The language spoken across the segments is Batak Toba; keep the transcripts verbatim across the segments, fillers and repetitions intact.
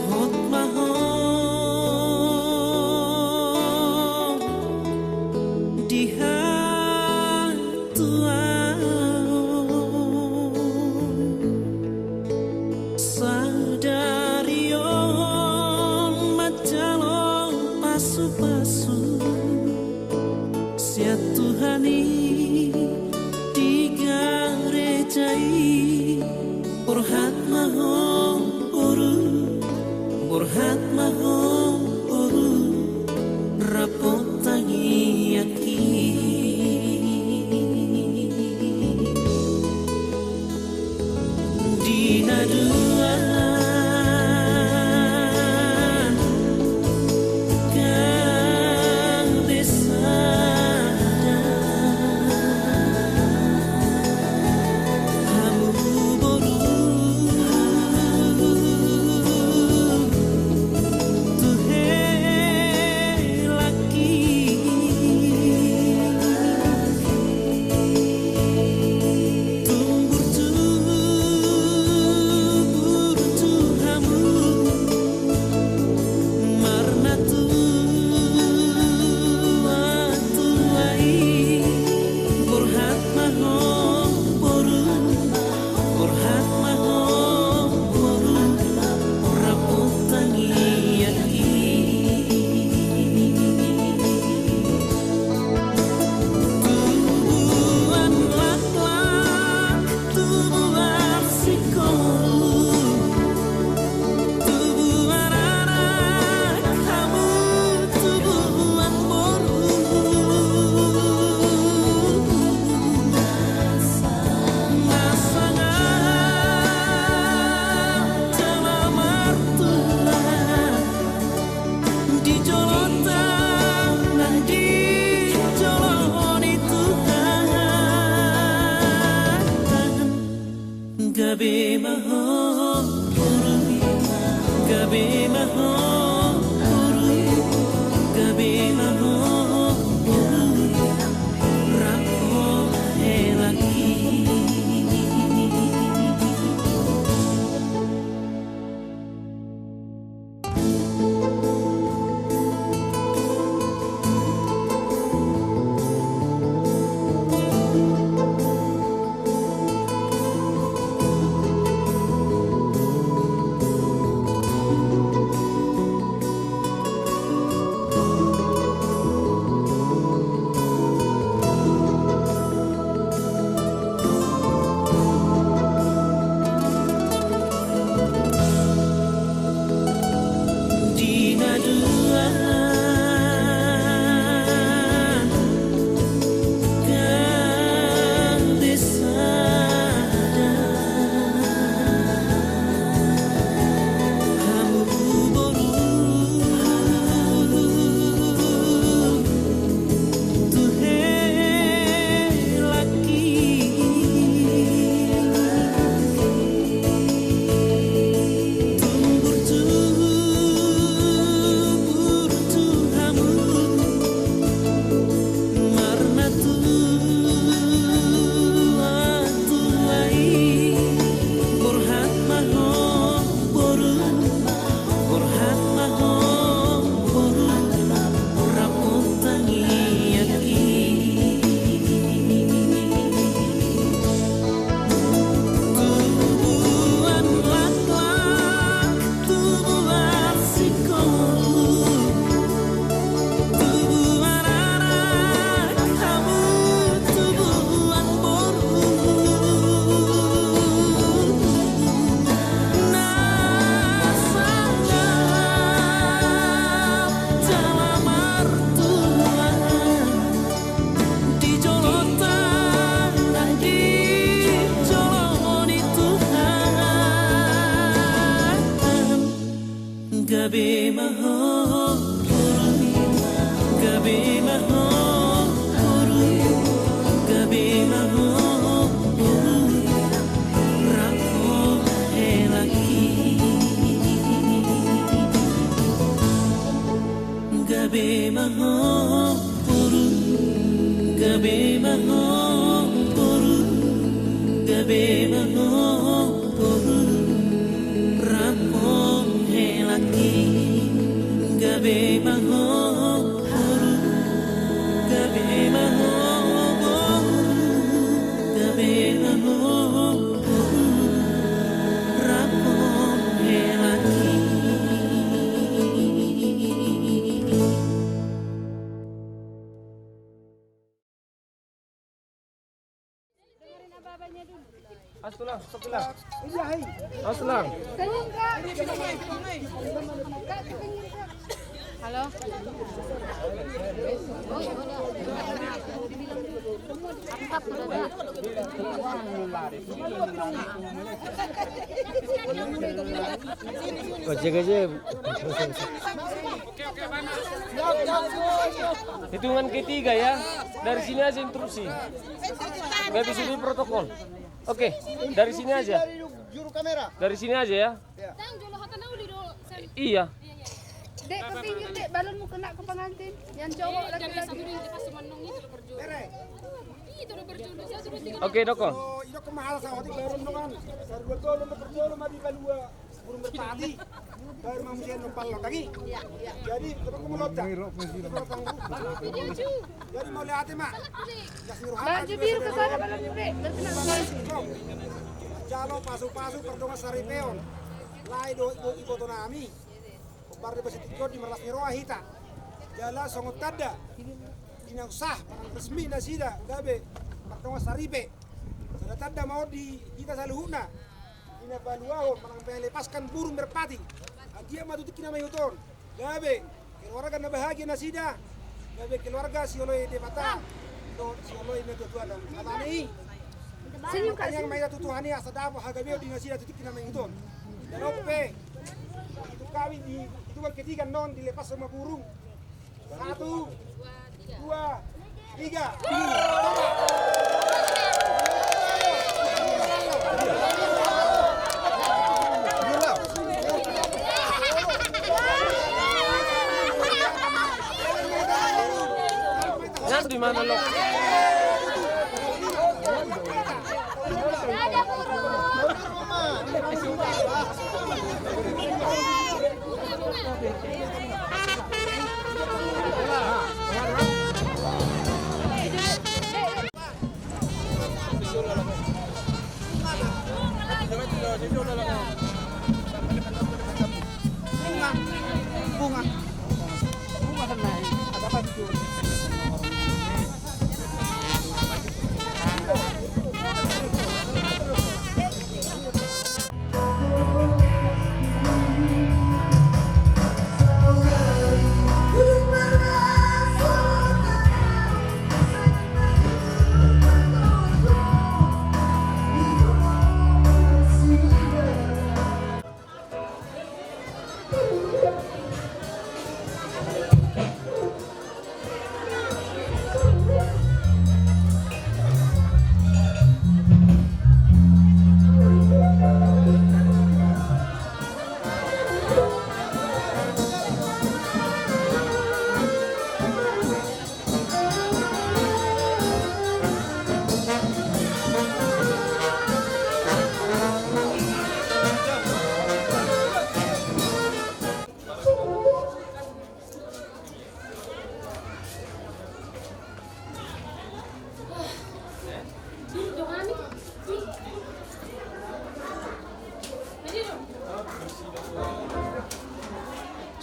Hot ma ho di hatuaon. Sadari on manjalo pasupasu sian Tuhan i di gareja i. Borhat ma ho boru, borhat ma ho boru, rap tangiangki. Di na dua gabe sada, hamu boru tu helangki. Tumbur, tumbur tu hamu marnatua-tua i. Borhat ma ho boru, borhat ma ho boru, rap tangiangki. Tubuan laklak, tubuan singkoru, tubuan anak, hamu tubuan boru. Pasangan jala martua di jolo Tuhan, di jolo ni Tuhan. Gabe ma ho boru, gabe ma ho boru, gabe ma ho boru, rap helangki. Gabe ma ho boru, rap hon helangki. Gabe ma ho boru, gabe ma ho boru, gabe ma ho boru, rap hon helangki. Halo. Ojek aja. Hitungan ketiga ya. Dari sini aja instruksi. Nggak bisa di protokol. Oke, dari sini aja. Dari sini aja ya. Iya. Dek, ke pinggir, Dek. Balonmu kena ke pengantin. Yang cowok, laki-laki. Oke, dokon. Burung merpati. Baru mamusian numpal lo kaki. Jadi, coba kamu loncat. Jadi, mau lihat, Mak. Baju biru ke sana, balonmu, Dek. Jalo pasu-pasu pardongan saripeon. Lae do iboto nami. Hombar di basa tingki on di marlas ni roha hita. Jala songon tanda di na sah manang resmi nasida gabe pardongan saripe. Sada tanda ma on di hita saluhutna. Di na paluahon manang melepaskan burung merpati. Anggiat ma tu tingki na mangihut on gabe keluarga na bahagia nasida. Gabe keluarga sioloi Debata dohot sioloi natuatuana. Alani i, tanyang ma hita tu Tuhan i asa dapot hagabeon di nasida tu tingki na mangihut on. Jalo pe, tu kami di hitungan ketiga annon dilepas ma burung. Satu, dua, tiga. Yang di mana lo?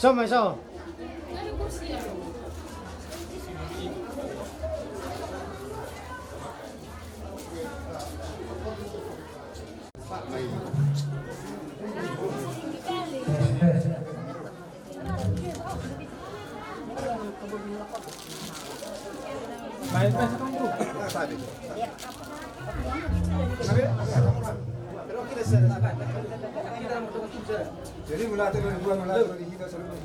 Sama, sama. Jadi, mulai dari dua, mulai dari kita seluruh.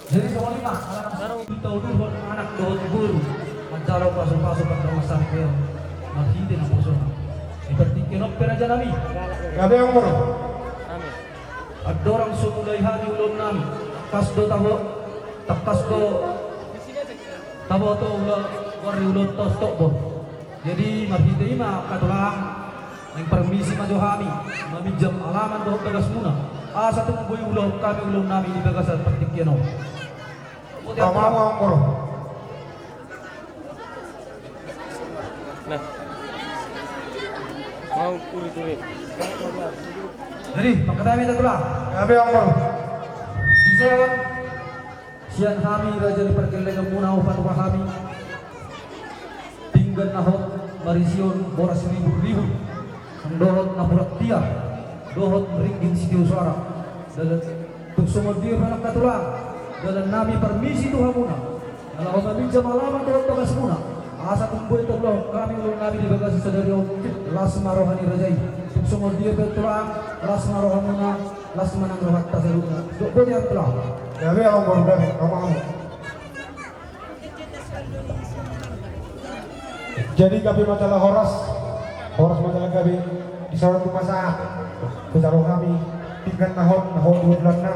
Jadi songon i ma anak dohot boru manjalo pasu-pasu pardongan saripeon marhite naposona. Di partingkian on pe raja nami. Gabe umur. Andorang so mulai hami ulaon nami, tangkas do tabo, tangkas do taboto ulaon, goar ni ulaonta on tokbon. Jadi marhite i ma angka tulang, naeng parmisi ma jo hami maminjam alaman dohot bagasmuna, asa tung boi ulaon hami ulaon nami di bagasan partingkian on. Boti amang. Nah. Mau turi-turi. Jadi, mangkatai ma hita tulang. Gabe amang. Dison, sian hami raja ni pargellenganmuna, hupatura hami pinggan na hot marisihon boras ribur-ribur, dohot napuran tiar, dohot ringgit sitio soara. Dalan, tung songon dia pe angka tulang, dalan nami parmisi tu hamuna, na laho maminjam alaman dohot bagasmuna, asa tung boi taulahon hami ulaon nami di bagasan sadari on. Las ma roha ni raja i. Tung songon dia pe tulang, las ma rohamuna, las ma nang rohanta saluhutna. Dok boti amang tulang. Gabe amang boru, gabe amang. Jadi gabe ma jala horas, horas ma jala gabe. Dison tung ma sahat hujalo hami pinggan na hot, na hot di ulaonna,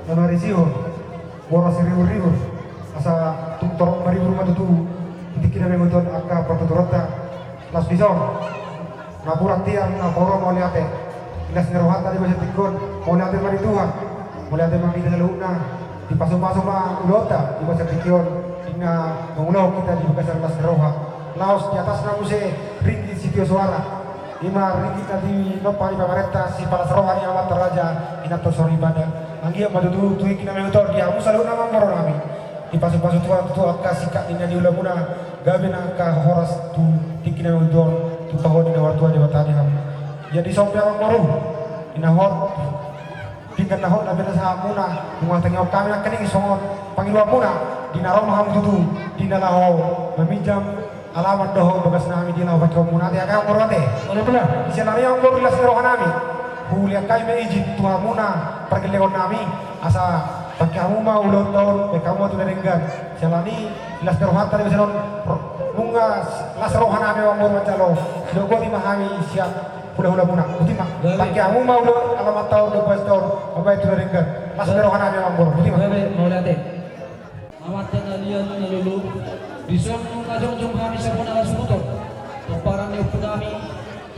na marisihon boras ribur-ribur, asa tung torop maribur ma tutu di tingki na mangihut on angka partuturonta. Laos dison, napuran tiar na hupaboa mauliate. Las ni rohanta di bagasan tingki on, mauliate ma di Tuhan, mauliate ma di hita saluhutna. Dipasu-pasu ma ulaonta di bagasan tingki on, di na mangulahon hita di bagasan las ni roha. Laos di atasna muse ringgit sitio soara, i ma ringgit na tinompa ni pamarenta sipalas roha ni amanta raja, inanta soripada. Anggiat ma tutu tu tingki na mangihut on di hamu saluhutna amang boru nami, dipasu-pasu Tuhan tu angka singkat ni na niulamuna, gabe nang angka horas tu tingki na mangihut on, tu pahoa ni na martua Debata di hamu. Ia dison pe amang boru, di na hot pinggan na hot na binahen hamuna, nunga tangihon hami nangkining songon pangidoanmuna, di na ro ma hamu tutu, di na laho maminjam alaman dohot bagasnami di na hupangihutmuna, ate, angka amang boru, ate. Olo, pala. Siala ni i amang boru, las ni rohanami, hulean hami ma izin tu hamuna pargellengonnami, asa pangke hamu ma ulaonta on, baen hamu ma tu na denggan. Siala ni i las ni rohanta di bagasan on, ro-, nunga las rohanami amang boru manjalo. Sidok boti ma hami sian hula-hulamuna. Boti ma. Gabe. Pangke hamu ma ulaon alamanta on dohot bagasta on mambaen tu na denggan. Las ni rohanami amang boru. Boti ma. Gabe, mauliate. Amanta na liat na lolo, dison nunga jongjong hami sabona hasuhuton, pomparan ni ompunami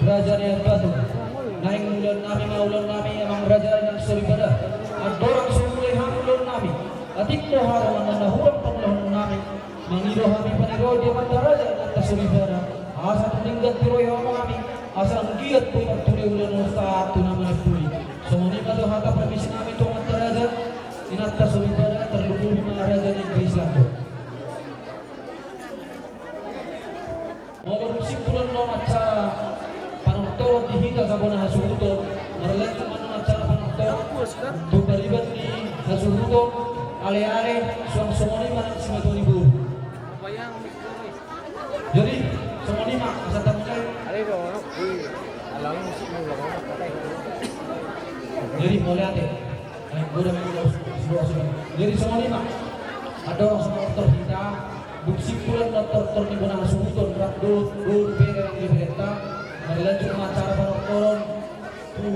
Raja Nian Batu. Naeng ulaonnami ma ulaonnami amang raja inanta soripada. Andorang so mulai hami ulaonnami, atik do haroman na hurang pangulahononnami, mangido hami paniroa di amanta raja inanta soripada, asa tung denggan tiroi hamu hami, asa anggiat boi marturia ulaon on sahat tu na manimpuli. Songon i ma jo hata parmisinami tu amanta raja inanta soripada, tarlumobi ma raja ni Inggris Lando. Molo dung simpul annon acara panortoron di hita sabona hasuhuton, marlanjut ma annon acara panortoron tu pariban ni hasuhuton, ale-ale, suang songon i ma nang simatua ni boru. Jadi, songon i ma, asa tamulai. Jadi, mauliate. Jadi, songon i ma. Andorang so manortor hita, dung simpul annon tortor ni bona hasuhuton, rap dohot boru, bere nang beberenta, marlanjut ma acara panortoron tu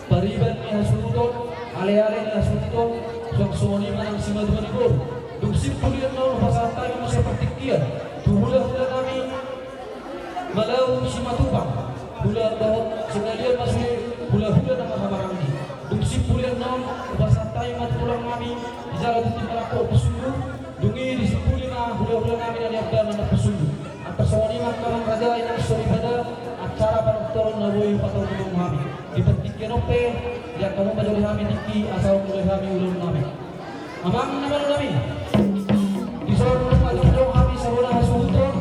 pariban ni hasuhuton, ale-ale ni hasuhuton, suang songon i ma nang simatua ni boru. Dung simpul i annon, hupasahat hami muse partingkian tu hula-hulanami Malau Simatupang, hula dohot singalian ma sude hula-hula na marhahamaranggi. Dung simpul i annon, hupasahat hami ma tu tulangnami, dijalo Tintin Malangkok Ompu Sumbu, dung i disimpuli ma hula-hulanami na niambaran Ompu Sumbu. Antar songon i ma angka amang raja inanta soripada, acara panortoron na boi hupatupa hami. Di partingkian on pe, diangkat ma jo di hami tingki, asa mulai hami ulaonnami. Amang na malo nami. Dison nunga jongjong hami sabona hasuhuton,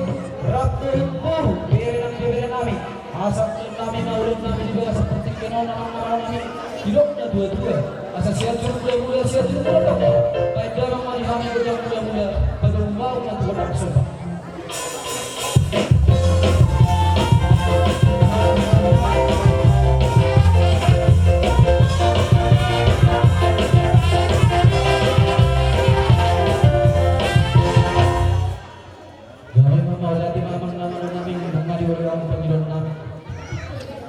rap dohot boru, bere nang beberenami. Asa ulaonnami ma ulaonnami di bagasan partingkian on, amang na malo nami. Didok natua-tua, asa sian jur mula-mula, sian jur mula tongtong. Baen damang ma di hami gondang mula-mula, padomu ma tu gondang somba. Gabe ma mauliate ma amang na malo nami, nunga diulahon pangidoannami.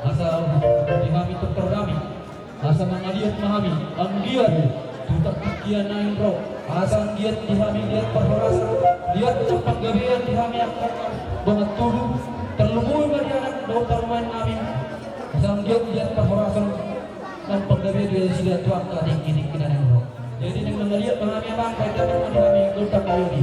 Asa di hami tortornami. Asa Asa mangaliat ma hami, anggiat tu partingkian naeng ro, asa anggiat di hami liat parhorasan, liat panggabean di hami angka dongan tubu, tarlumobi ma di anak dohot parumaen nami, asa anggiat liat parhorasan, nang panggabean di nasida tu angka tingki-tingki naeng ro. Jadi naeng mangaliat ma hami, amang, baen damang ma di hami gondang na uli.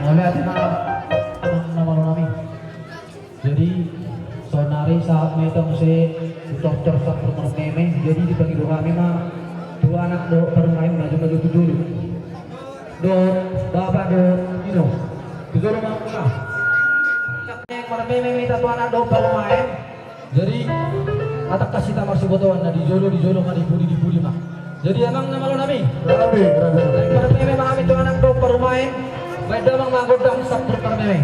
Mauliate ma, amang na malo nami. Jadi saonari sahat ma hita muse tu tortor sampur marmeme. Jadi dipangido hami ma tu anak dohot parumaen maju-maju tu jolo. Dohot bapa dohot ino, tu jolo ma. Marmeme ma hita tu anak dohot parumaen. Jadi, atangkas hita marsibotoan na di jolo, di jolo ma, di pudi, di pudi ma. Jadi, amang na malo nami. Rame, rame, rame. Marmeme ma hami tu anak dohot parumaen. Baen damang ma gondang sampur marmeme.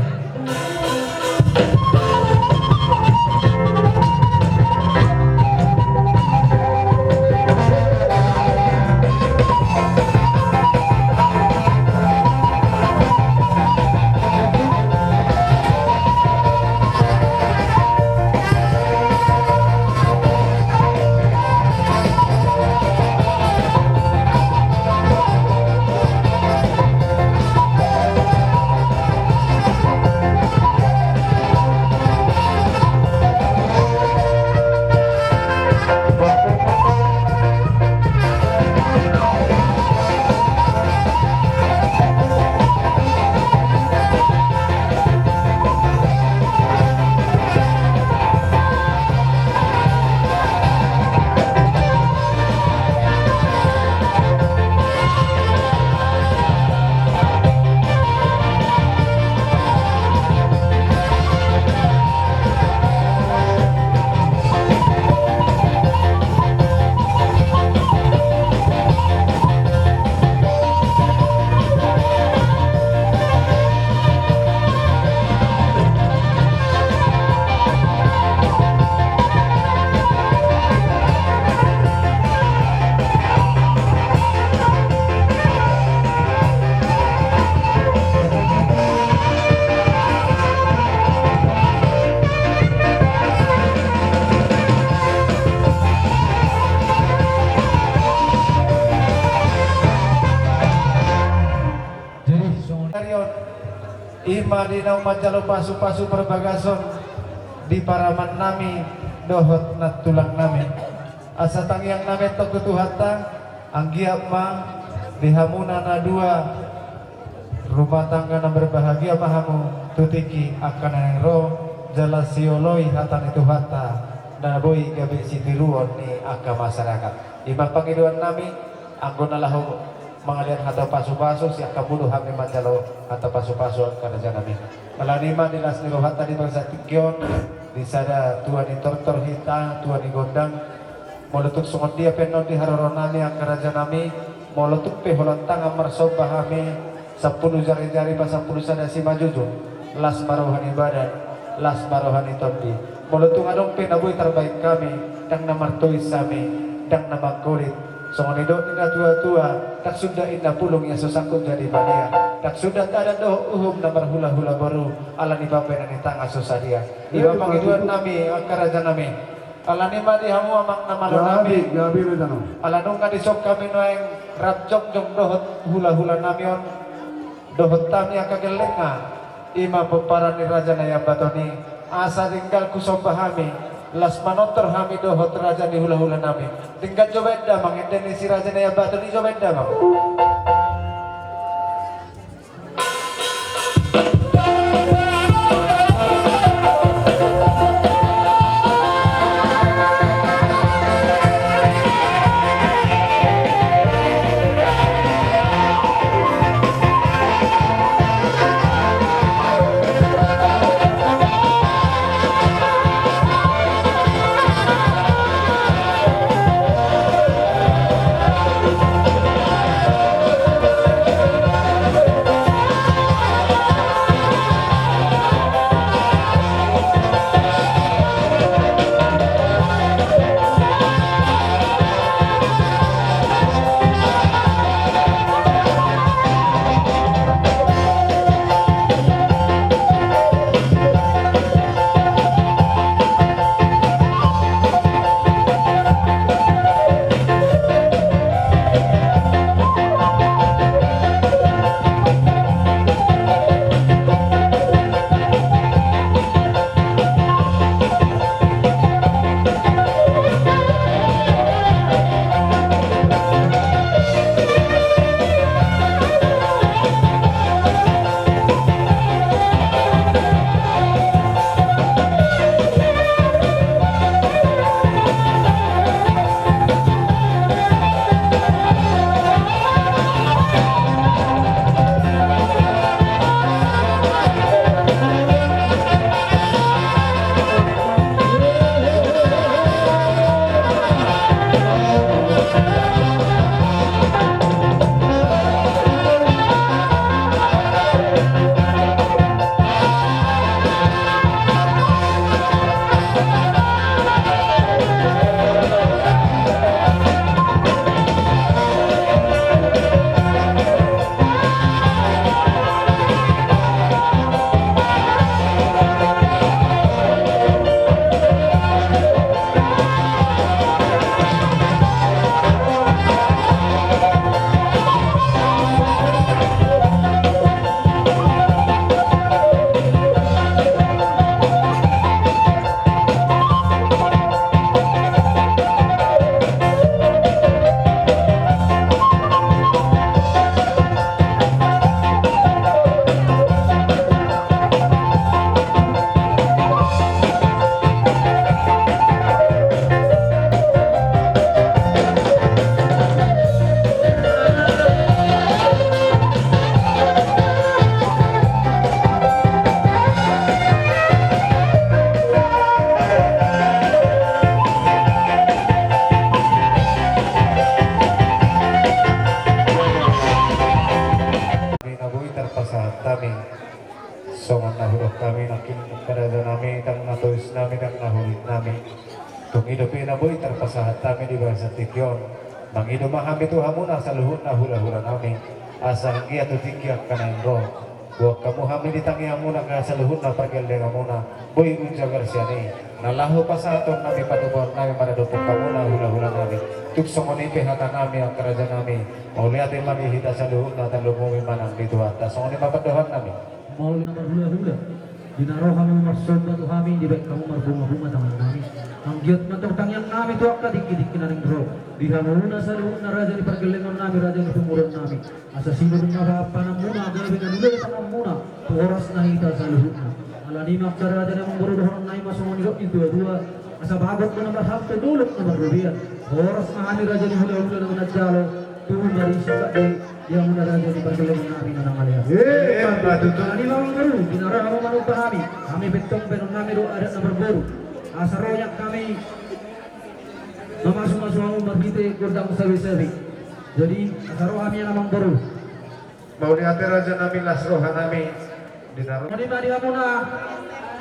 Padi naung manjalo pasu-pasu parbagason di paraman nami dohot nantulang nami. Asa tangiang nami antong tu Tuhanta, anggiat ma di hamuna na dua rumah tangga na berbahagia ma hamu tu tingki angka na naeng ro, jala sioloi hata ni Tuhanta na boi gabe sitiruon ni angka masyarakat. Ima pangidoan nami, anggo na laho mangalean hata pasu-pasu, sian hamu do hami manjalo hata pasu-pasu angka raja nami. Alani ma di las ni rohanta di bagasan tingki on, di sada tua ni tortor hita, tua ni gondang. Molo tung songon dia pe annon di haroro nami angka raja nami, molo tung pe holan tangan marsomba hami, sampulu jari-jari pasampulu sada simanjujung, las ma roha ni badan, las ma roha ni tondi. Molo tung adong pe na boi tarbaen hami, ndang na martois hami, ndang na mangkolit. Songon nidok ni na tua-tua, ndang suda inna pulung ia so sangkut jadi balian. Ndang suda adat dohot uhum na marhula-hula boru, alani pambaenan ni tangan so sadia. Ima pangidoan nami angka raja nami. Alani ma di hamu amang na malo nami. Gabe, gabe raja nami. Ala nunga dison hami nuaeng rap jongjong dohot hula-hula nami on. Dohot hami angka gellengna, ima pomparan ni Raja Naiambaton i, asa denggan husomba hami, las manortor hami dohot raja ni hula-hula nami. Denggan jo baen damang, ende ni si Raja Naiambaton i jo baen damang. Hami na boi tarpasahat hami, songon na hudok hami nangkin, angka raja nami, ndang na tois nami, ndang na holit nami. Tung i dope na boi tarpasahat hami di bagasan tingki on. Mangido ma hami tu hamuna saluhutna hula-hula nami, asa anggiat tu tingki angka naeng ro, boan hamu hami di tangiangmuna, angka saluhutna pargellenganmuna boi umjagar sian i. Na laho pasahaton nami, patupaon nami maradophon hamuna hula-hula nami. Tung songon i pe hata nami, angka raja nami, mauliate ma di hita saluhutna, tarlumobi ma nang di Tuhanta. Songon i ma pandohan nami. Molo na marhulahula, di na ro hamu marsomba tu hami, dibaen hamu marbungabunga tangannami. Anggiat ma antong tangiangnami tu angka tingkitingki na naeng ro. Di hamuna saluhutna raja ni pargellengonnami, raja ni pamoruonnami, asa sinur ma panganmuna, gabe na dule panganmuna tu horas na hita saluhutna. Alani i ma angka raja ni amangboru, dohononnami ma songon nidok ni tuatua: Asa bagot do na marhalto, dolok na marrobean. Horas ma hami raja ni hulahula na manjalo, tubu marisi pande di hamuna raja ni pargellengonnami na mangalean. Emma tutu. Alani i ma amangboru, di na ro hamu manomba hami, hami pe antong baenonnami do adat na marboru. Asa ro nian hami mamasumasu hamu marhite gondang sabesabe. Jadi asa ro hami nian amangboru. Mauliate rajanami, las rohanami. Di na ro. Mauliate ma di hamuna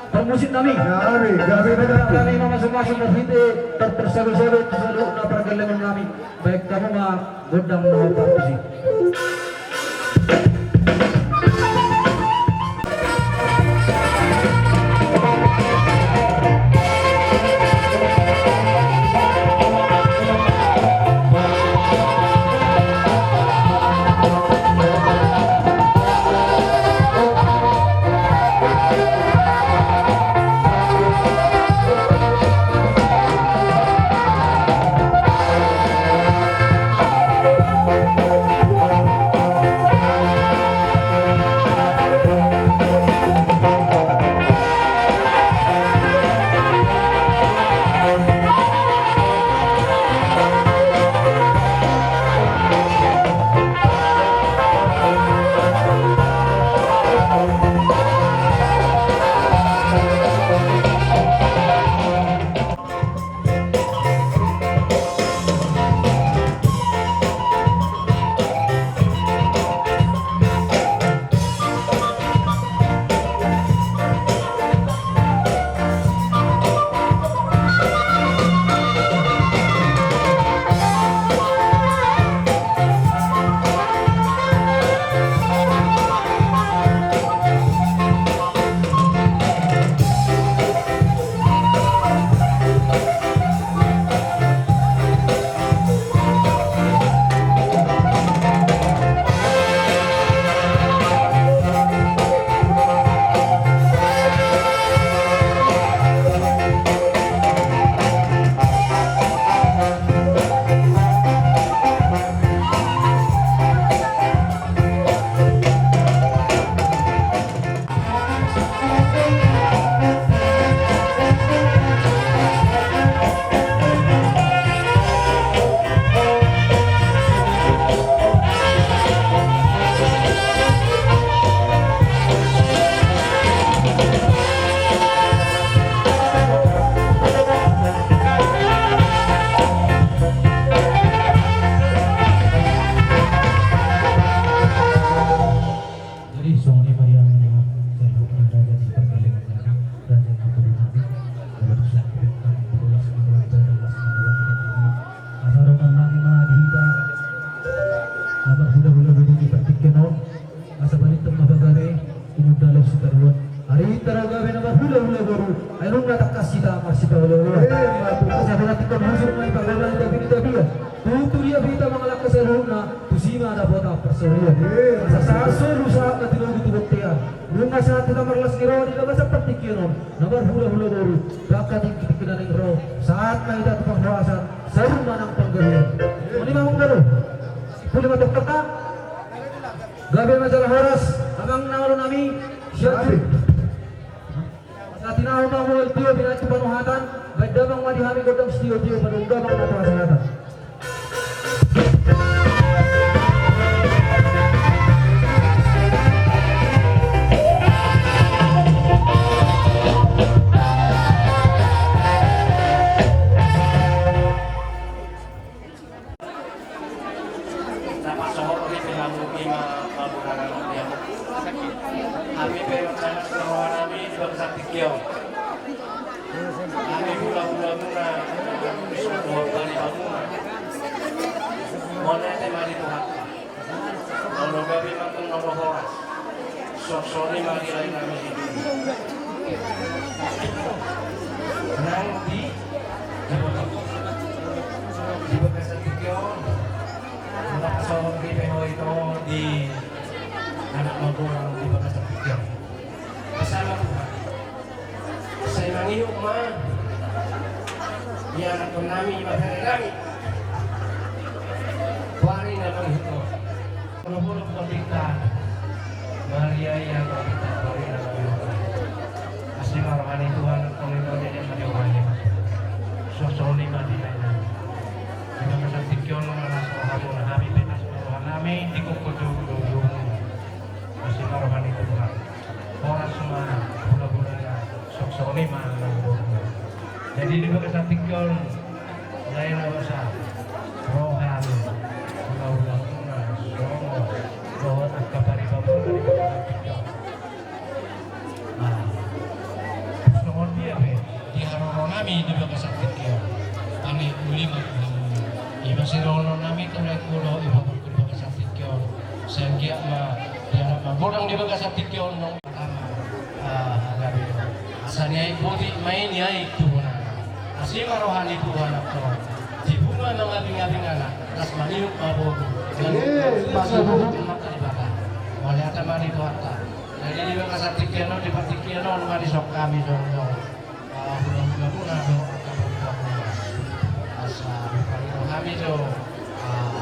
parmusiknami. Gabe, gabe, gabe. Hami mamasumasu marhite tartar sabesabe tu saluhutna pargellengonnami. Baen hamu ma gondang na parmusik. Jadi songon i ma di hami, saluhutna raja ni pargellengonnami, raja ni pamoruonnami. Molo tung songon i pe, las ma roha, las ma roha. Asa dohononnami ma di hita na marhulahula boru di partingkian on, asa balintang ma pagabe, tumundalhon sitaruan. Ari i targabe na marhulahula boru, ai nunga tangkas hita marsipaolooloan. Asa pinantikhon husur ma i pagabe ni tapian. Tutu dia pe hita mangalangka saluhutna, tusi ma dapotan parsaulian. Asa sahat solu, sahat ma tinogu tu bontean. Nunga sahat hita marlas ni roha di bagasan partingkian on na marhulahula boru. Tu angka tingkitingki na naeng ro, sahat ma hita tu panghorasan, saur ma nang panggabean. Songon i ma amangboru. Puli ma tongkanta. Gabe ma jala horas amang na olo nami. Siap. Asa tinahu ma mual tio, binahen tu panuhatan, baen damang ma di hami gondang sitio-tio, padomu damang ma tu hasahatan. Na pasohot ni pe hamu i ma pamuharan ni hamu. Hami pe manjaha roha nami di bagasan tingki on. Hami hulahulamuna, suhut paribanmuna. Mauliate ma di Tuhanta. Molo gabe ma antong na horas, songon i ma di lae nami. Nang di, di bagasan tingki on. Nunga pasohot ni pe ho ito di anak magodang di bagasan tingki on. Ianakkon nami, ibebere nami. Bari na mangihut. Molo-molo paminta Maria, ia paminta Maria na mangihut. Asi ma roha ni Tuhan, kami kau jadi mati rohani. Sosoni mati lain. Di bagasan tingki on, mana rohamu na hami petas roha nami, di koko juru-juru. Asi ma roha ni Tuhan. Horas ma hulahulana, songon i ma na umurna. Jadi di bagasan tingki on, lae na basa roha ni hulahula muna songon dohot angka pariban muna di bagasan tingki on. Nah, songon dia pe di haroro nami di bagasan tingki on. Hami uli ma roha muna. Ima sidohonon nami tu laengku dohot ibotoku di bagasan tingki on. Sai anggiat ma di anak ma godang di bagasan tingki on nang. Ama, ah, gabe. Asa ni ai boti ma i ni ai tu bona. Asi ma roha ni Tuhan, anak to. Tibu ma mangabing-abing anak, las mangihut ma boru. Eh, masa boru. Maka di baka. Mauliate ma di Tuhanta. Jadi di bagasan tingki on, di partingkian on ma dison hami jongjong. Ah, hulahula muna do angka pariban muna. Asa dipangiro hami do. Ah,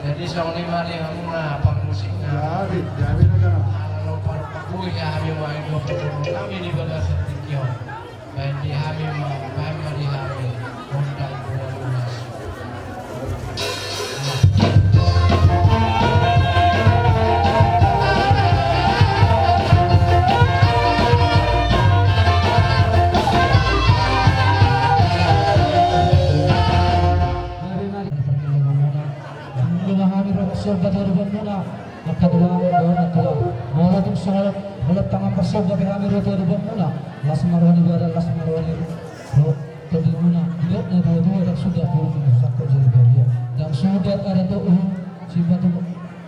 jadi songon i ma di hamuna parmusikna. Jadi, jadi, jadi. Ala lo parpakui ya hami ma i do parmusikna hami di bagasan tingki on. Baen di hami ma, baen ma di hami. Gondang dua belas. Molo tung songon, molo tangan parsomba pe hami ro tu adopanmuna. Las ma roha ni badan, las ma roha ni ro. Tondimuna, didok na dua-dua, ndang suda purun, sangkot jadi badia. Ndang suda ada tu, uh, simpatu,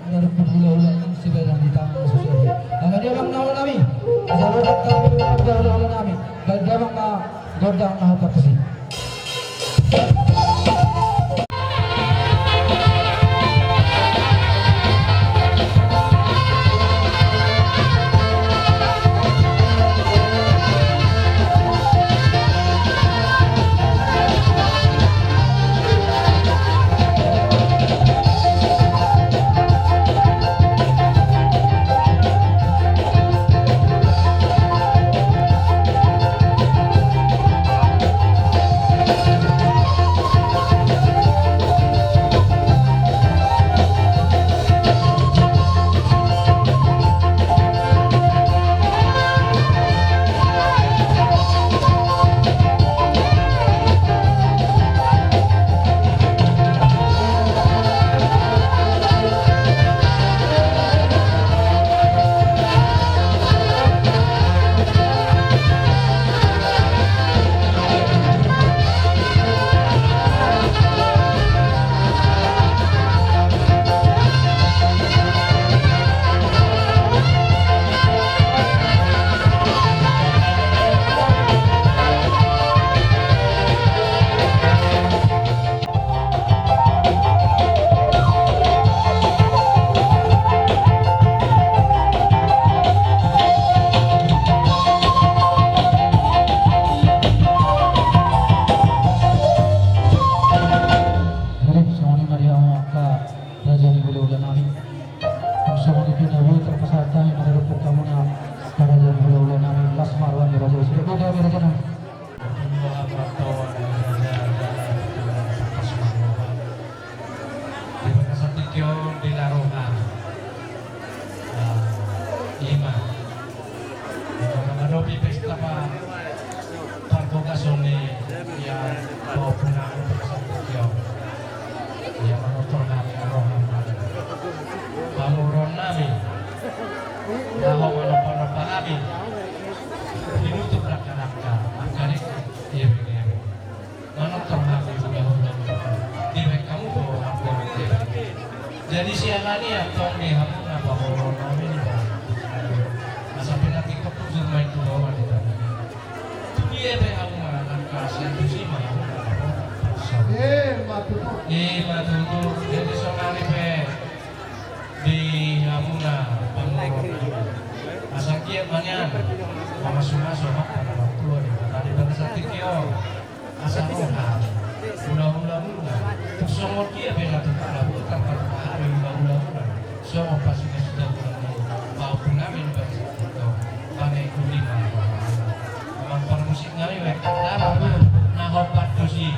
ada rukun hula-hula, sibadan di tangan, susah. Maka dia bang nawa nami, ada rukun kami, ada hula-hula nami. Baik, dia bang ma, gondang ma, apa sih? Jadi, songon i ma di hamu angka raja ni hula-hula nami. Songon i pe na boi tarpasahat hami mangadopi hamuna angka raja ni hula-hula nami, las ma roha ni raja i. Sude boi hami raja nami. Di bagasan tingki on di na roha. Ah, ima. Ima mangadopi pesta pa, parbogason ni, ia, pahompu nami di bagasan tingki on. Ia manortor hami roha nami. Pamoruon nami. Laho manomba-nomba hami. Tinutup dangka-dangka. Angka dek. Ia, ia, ia. Manortor hami hula-hula. Dibaen hamu do hami. Jadi siala ni i antong di hamuna pamoruon nami di bawah. Asa pinatik hujur ma i tu bawah di tanah. Tu dia pe hamu manangkas, tu si ma hamu manangkas. Eh, ma tutu. Eh, ma tutu. Jadi sonari pe. Di hamuna pamoruon nami. Asa anggiat ma nian mamasu-masu ma angka na martua di hamuna di bagasan tingki Songon dia pe na tupa na botar, patupa hami ma ulaon, songon pasingasida bulan ni paompung nami di bagasan tingki on, bane uli ma. Amang parmusik nami, baen hata ma, na hombar tusi.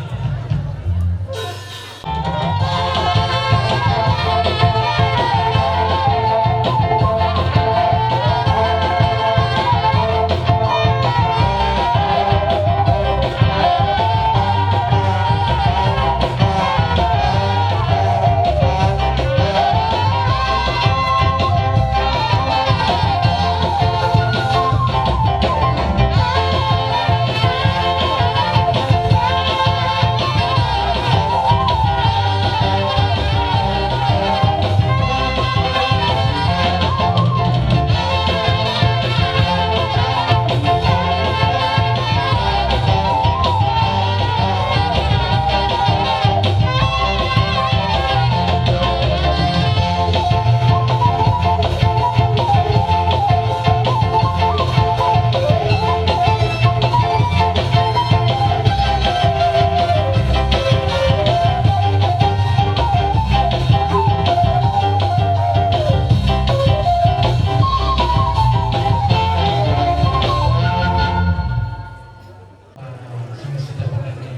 Singasida bulan ni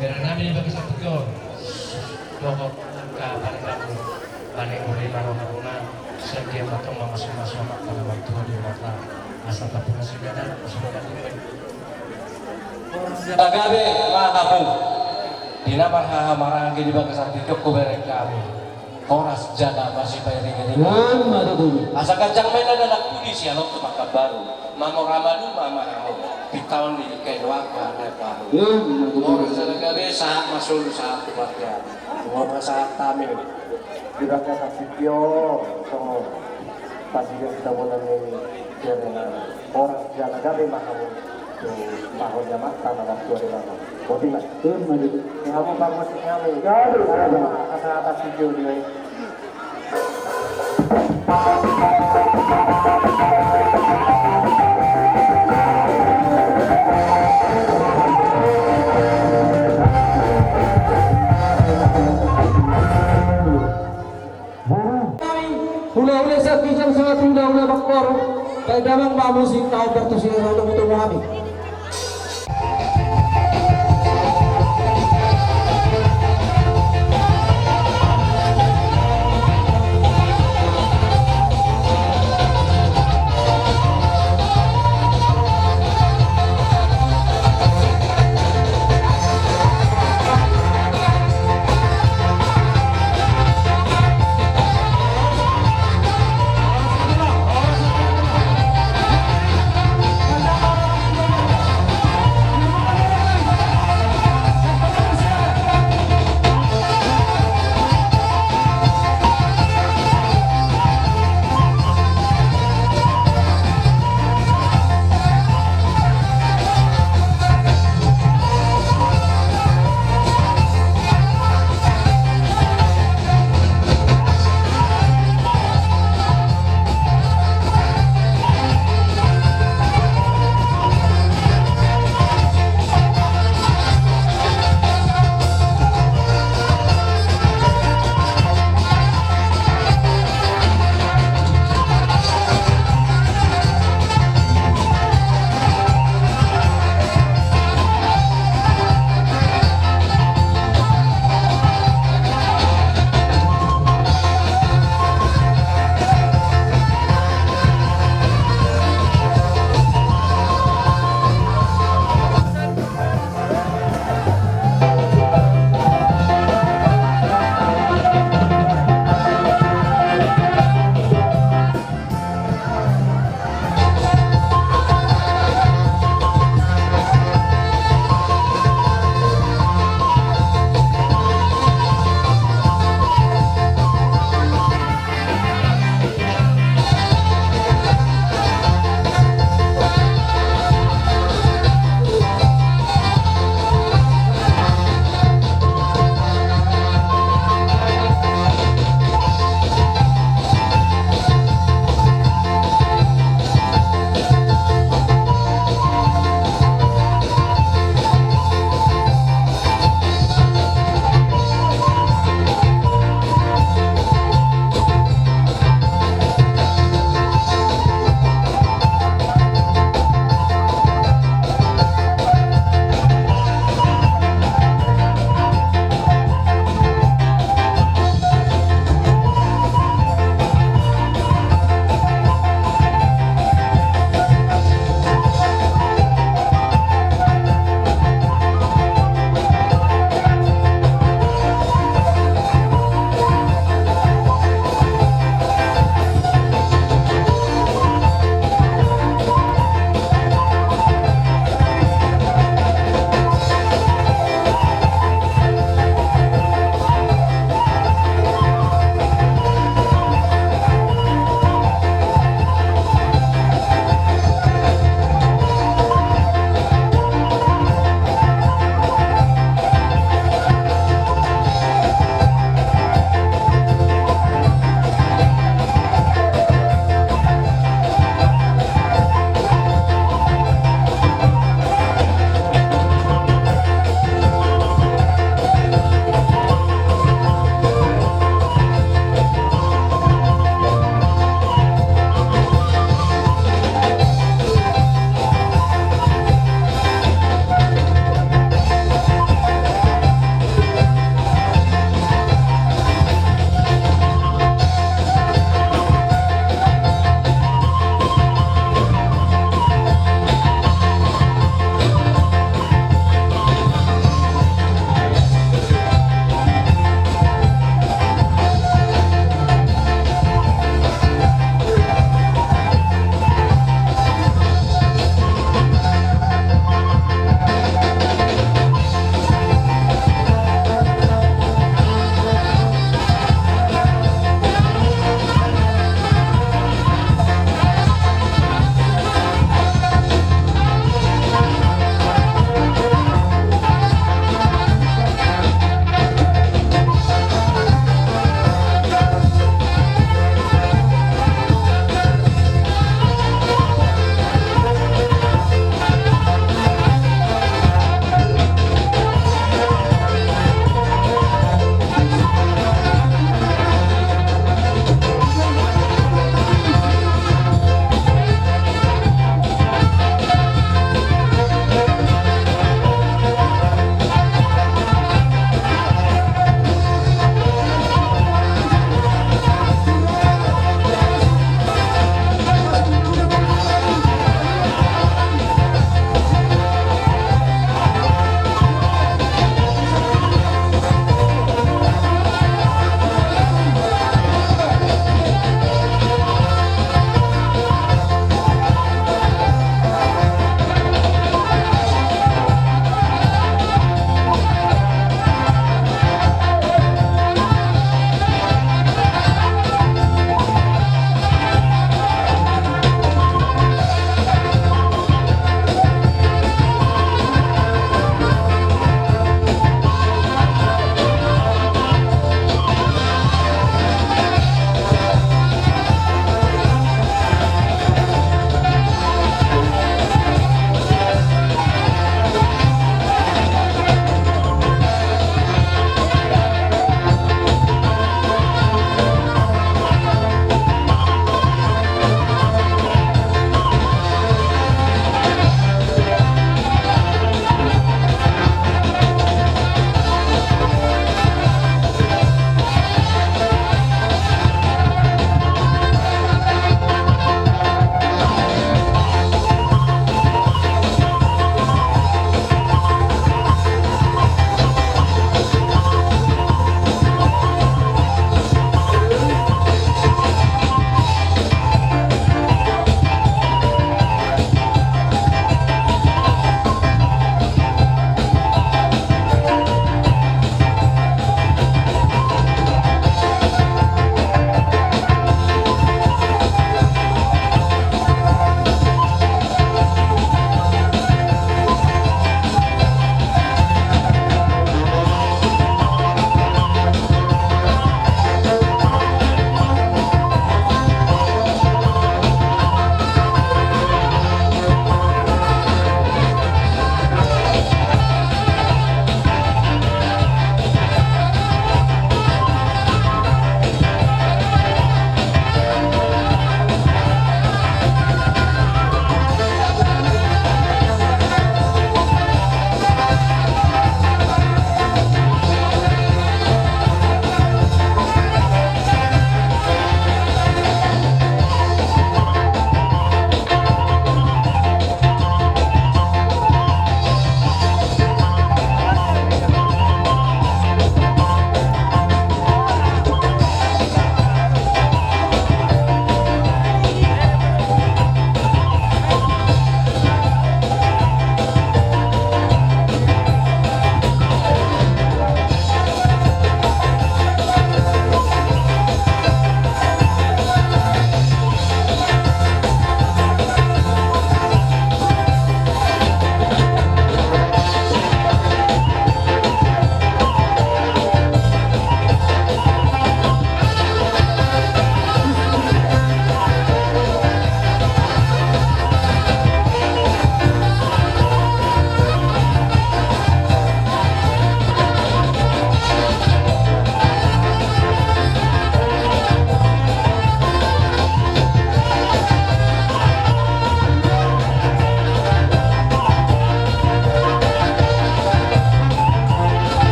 bere nami di bagasan tingki on. Dohot angka paribangun, bane uli ma roha muna, sian dia ma tong mamasumasu Amanta na martua di Debata, asa tapungka sian dia na sudah. Horas jala gabe ma hamu di na marhaha maranggi di bagasan tingki on, hubereng hami. Horas jala masipairing-iring. Ima tutu. Asa ganjang ma inna dalan pudi, sialot tu Pekanbaru. Mamora maduma ma hamu, pinta on di Kailuaka na baru. Ima tutu. Horas jala gabe, sahat ma solu, sahat tu marga. Horas sahat hami. Di bagasan tingki on, songon pasingasida bulan ni bere nami. Horas jala gabe ma hamu. Tu pahon ni Amanta na martua Debata. Boti ma. Ima tutu. Di hamu parmusik nami. Gabe. Asa atas video di. Hula-hula sian ginjang sahat hula-hula bakor. Baen damang ma musik na hombar tusi, asa tutu hami.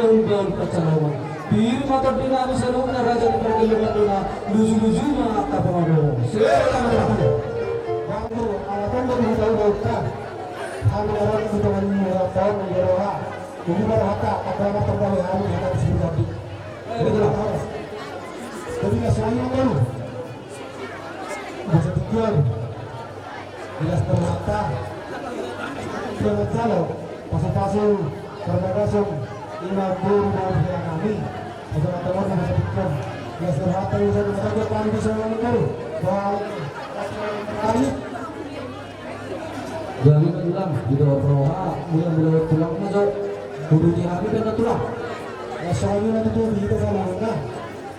Umbahen pansalongan. Pir ma tondi nami saluhutna raja ni pargellengan muna, luju-luju ma angka pangarahutna. Selamat. Bangku, ala tanda di huta uda uta. Hami arang di tangan ni orang tahu menjadi roha. Jadi pada hata, apa yang terjadi hami di hata di sini tadi. Jadi lah tahu. Jadi lah selain itu. Masa tujuan. Jelas termata. Jangan calo. Pasu-pasu. Perbagasan. Lima puluh ribu rupiah kami. Masa kata warna masa tujuan. Jelas termata. Bisa kita kerja kami bisa mengukur. Bahwa kami Jadi kan tulang, gitu, roha, mula-mula tulang na jo. Kudu di hami kan tulang. Ya, soalnya nanti tuh kita sama, nah.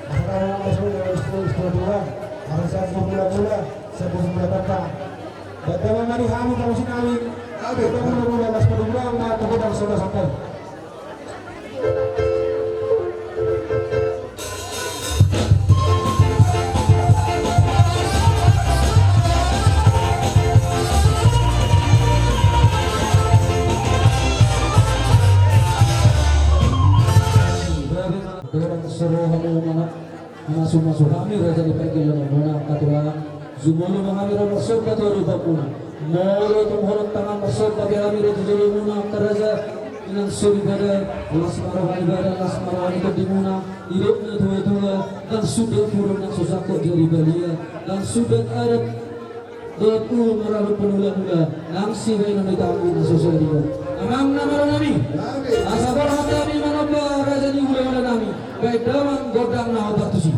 Asal tahu, asal tahu, istilah, istilah tulang. Harus saya sebut mula-mula, saya sebut mula kata. Dan kalau mari hami, kamu si kami. Oke. Kita mula-mula, mas, pada bilang, nah, kita harus sudah sampai. Dorang seroha muna. Masu-masu hami raja ni pargellengan muna angka tulang. Jumolo ma hami ro marsomba tu adopan muna. Molo tung holan tangan marsomba pe hami ro tu jolo muna angka raja. Inang soripada, las ma roha ni badan, las ma roha ni tondi muna. Didok na tua-tua, ndang sundat purun nang so sangkot jari balia. Ndang sundat adat. Dohot ulu marhite panula-nula, nang sibaenon ni tamu na so sadia. Amang na malo nami. Asa borhat hami manomba raja ni hula-hula nami. Baen damang gondang na hombar tusi.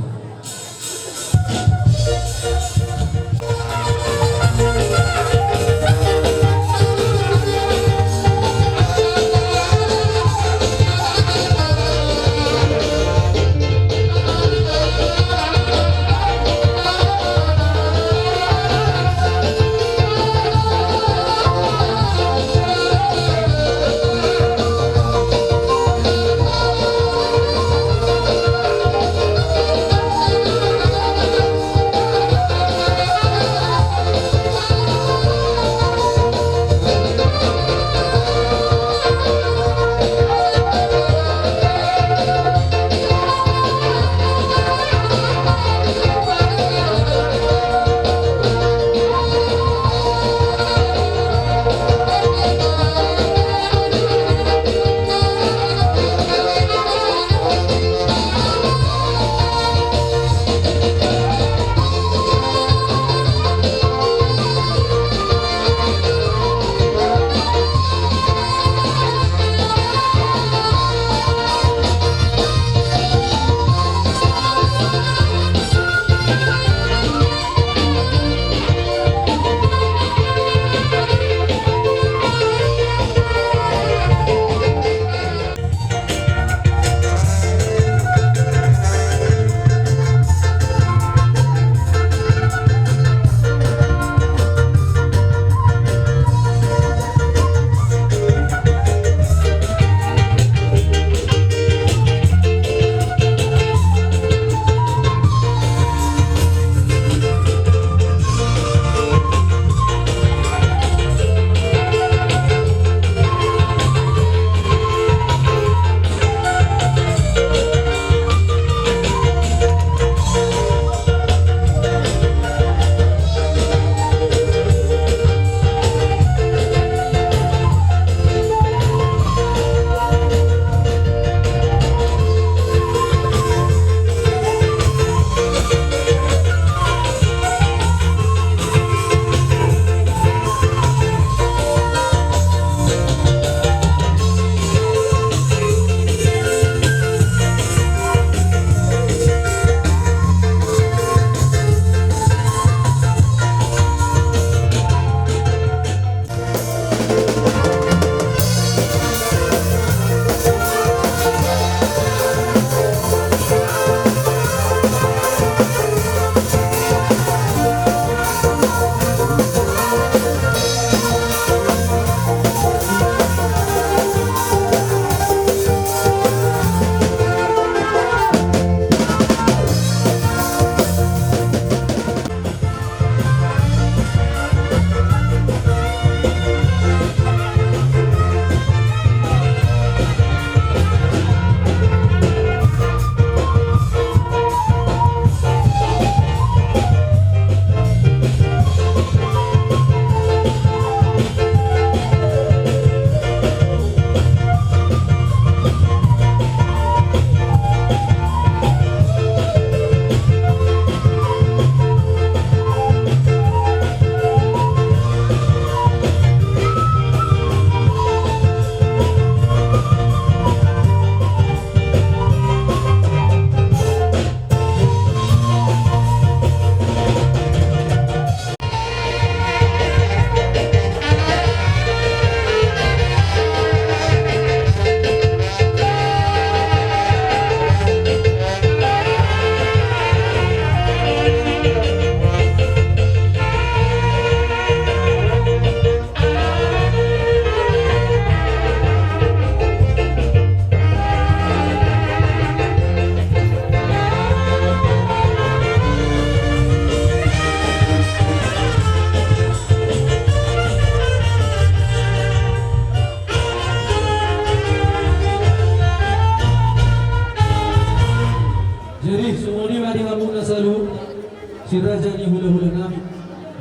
Raja ni hulahula nami,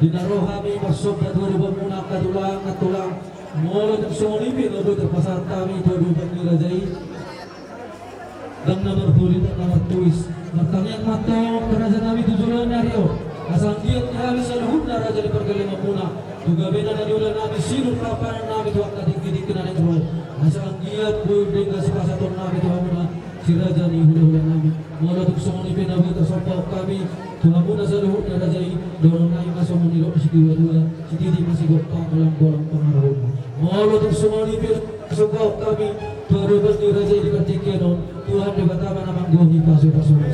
di na ro hami marsomba tu adopanmuna angka tulang, angka tulang. Molo tung songon i pe na boi tarpasahat hami tu adopan ni raja i, ndang na marhuli, ndang na martuis. Martangiang ma antong raja nami tu joloan ni ari on, asa anggiat di hami saluhutna raja ni pargellengonmuna, tu gabena na niula nami sidung papanan nami tu angka tingkitingki na naeng ro, asa anggiat boi denggan sipasahaton nami tu hamuna si raja ni hulahula nami. Molo tung songon i pe na boi tarsomba hami tu hamuna saluhutna raja i, dohonon nami ma songon nidok ni situatua: Sititi ma sigompa, golanggolang pangarahutna. Molo tung songon i pe tarsomba hami tu adopan ni raja i di partingkian on, Tuhan Debata ma na manggohi pasupasuna.